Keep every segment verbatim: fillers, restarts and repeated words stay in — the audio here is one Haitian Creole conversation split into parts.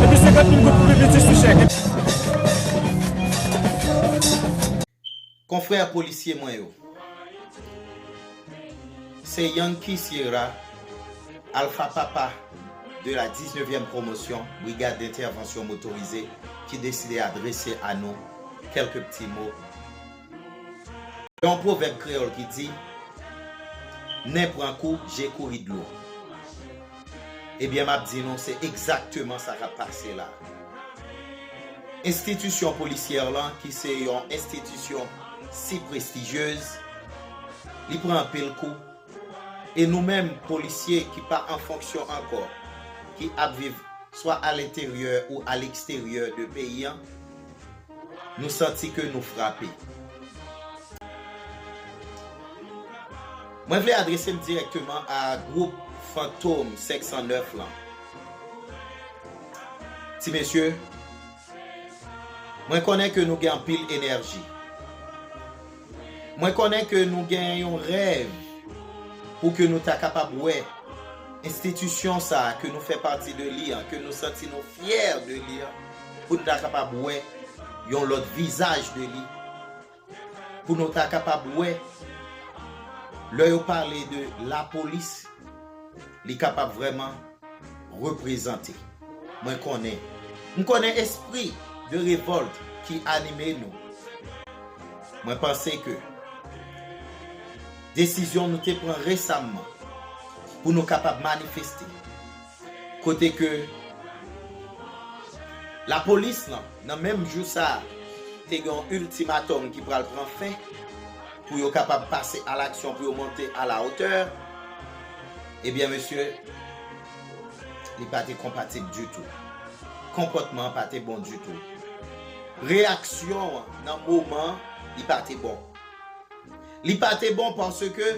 Epi senkant mil goud pou piblisite sou chèk. Konfrè polisye mwen yo, se Yankee Sierra, Alpha Papa de la diznèvyèm pwomosyon, Brigad d'Intervention Motorisée, ki deside adrese a nou kèlke pti mo. Yon pwovèb kreyòl ki di, nen pran kou, je kouri dlo. Ebyen, m ap di nou, se egzakteman sa k ap pase la. Enstitisyon polisyè lan, ki se yon enstitisyon si prestijyez, li pran anpil kou. E nou menm, polisye ki pa an fonksyon ankò, ki ap viv swa alenteryè ou aleksteryè de peyi an, nou santi ke nou frape. Mwen vle adrese m dirèkteman a gwoup Fantom senk san nèf lan. Ti mesye, mwen konnen ke nou gen anpil enèji. Mwen konnen ke nou gen yon rèv pou ke nou ta kapab wè enstitisyon sa a ke nou fè pati de li an, ke nou santi nou fyè de li an, pou nou ta kapab wè yon lòt vizaj de li, pou nou ta kapab wè, lè yo pale de lapolis, li kapab vrèman reprezante. Mwen konnen. M konnen espri de revòlt ki anime nou. Mwen panse ke desizyon nou te pran resamman pou nou kapab manifeste, kote ke lapolis lan, nan menm jou sa a, te gen yon iltimatòm ki pral pran fen pou yo kapab pase a laksyon, pou yo monte a la hauteur, ebyen, mesye, li pa te konpatib ditou. Konpòtman an pa te bon ditou. Reyaksyon an nan moman an, li pa te bon. Li pa te bon paske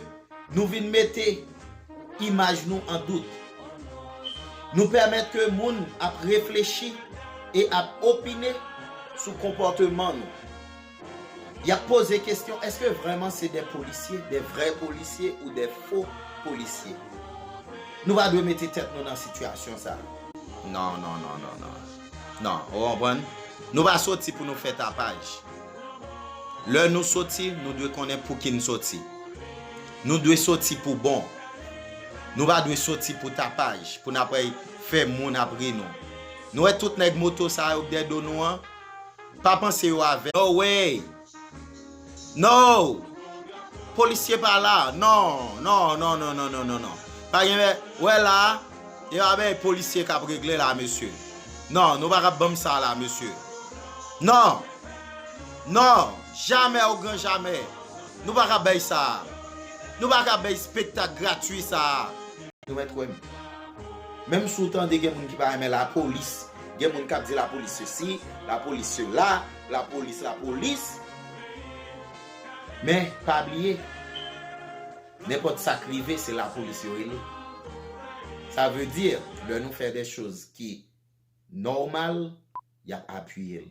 nou vin mete imaj nou an dout. Nou pèmèt ke moun ap reflechi e ap opine sou konpòteman nou. Y ap poze kesyon, èske vrèman se de polisye, de vrè polisye ou de fo polisye? Nou pa dwe mete tèt nou nan sitiyasyon sa a. Non, non, non, non, non. Non, ou konprann? Nou pa soti pou nou fè tapaj. Lè nou soti, nou dwe konnen pou ki n soti. Nou dwe soti pou bon. Nou pa dwe soti pou tapaj, pou n ap fè moun ap ri nou. Nou wè tout nèg moto sa yo k dèyè do nou an? Pa panse yo avè. No way! No! Polisye pa la. Non, non, non, non, non, non, non, non. Pa gen, wè la, e pa bay polisye k ap regle la, mesye. Non, nou pa ka ban m sa la, mesye. Non! Non! Jamè o gran jamè! Nou pa ka bay sa. Nou pa ka bay espektak gratwi sa. Nou mèt wè m. Menm si w tande gen moun ki pa renmen lapolis, gen moun k ap di lapolis sesi, lapolis sela, lapolis, lapolis. Men, pa bliye, nenpòt sa k rive, se lapolis yo rele. Sa vle di, lè nou fè de choz ki nòmal, y ap apiye l.